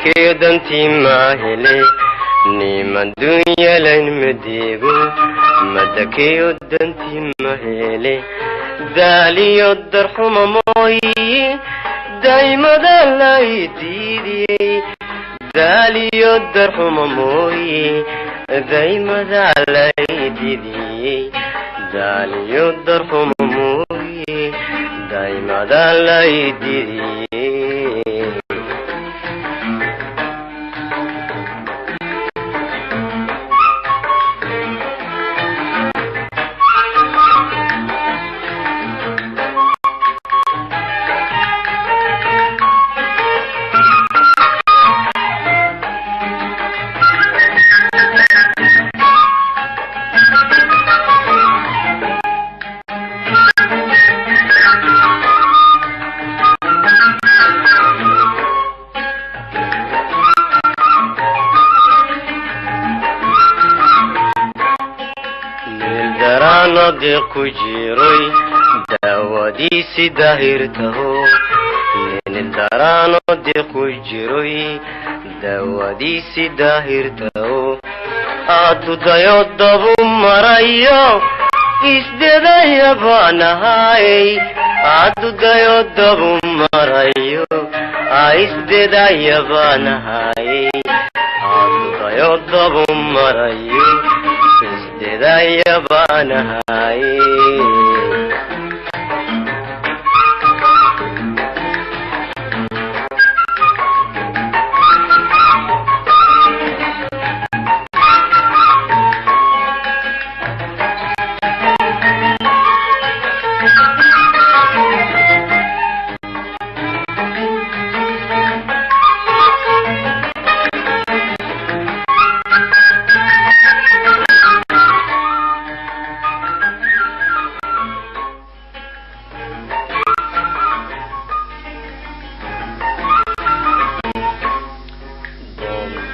Madakeyo dantii maahele niman dunyalayn madeego madakeyo dantii mahele daaliyo darxuma mooyi daymada lay diidiyey daaliyo darxuma mooyi daymada lay diidiyey daaliyo darxuma mooyi daymada lay diidiyey. Meeldaraano deeq ku jiroy daawadiisi daahirtaho meeldaraano deeq ku jiroy daawadiisi daahirtaho adudayo dabu marayo isdedaya baanahay adudayo dabu marayo isdedaya baanahay adudayo dabu marayo isdedaya baanahay.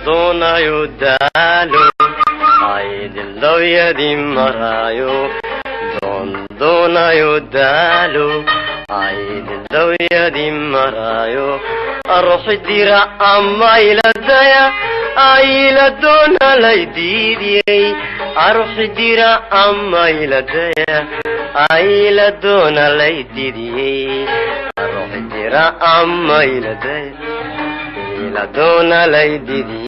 Doonayo daalo aydildawyadii marayo doondoonayo daalo aydildawyadii marayo ruuxi dira ama iladaya ayla doona lay diidiyey ruuxi dira ama iladaya ayla doona lay diidiyey ruuxi dira ama iladaya ila doona lay diidiyey.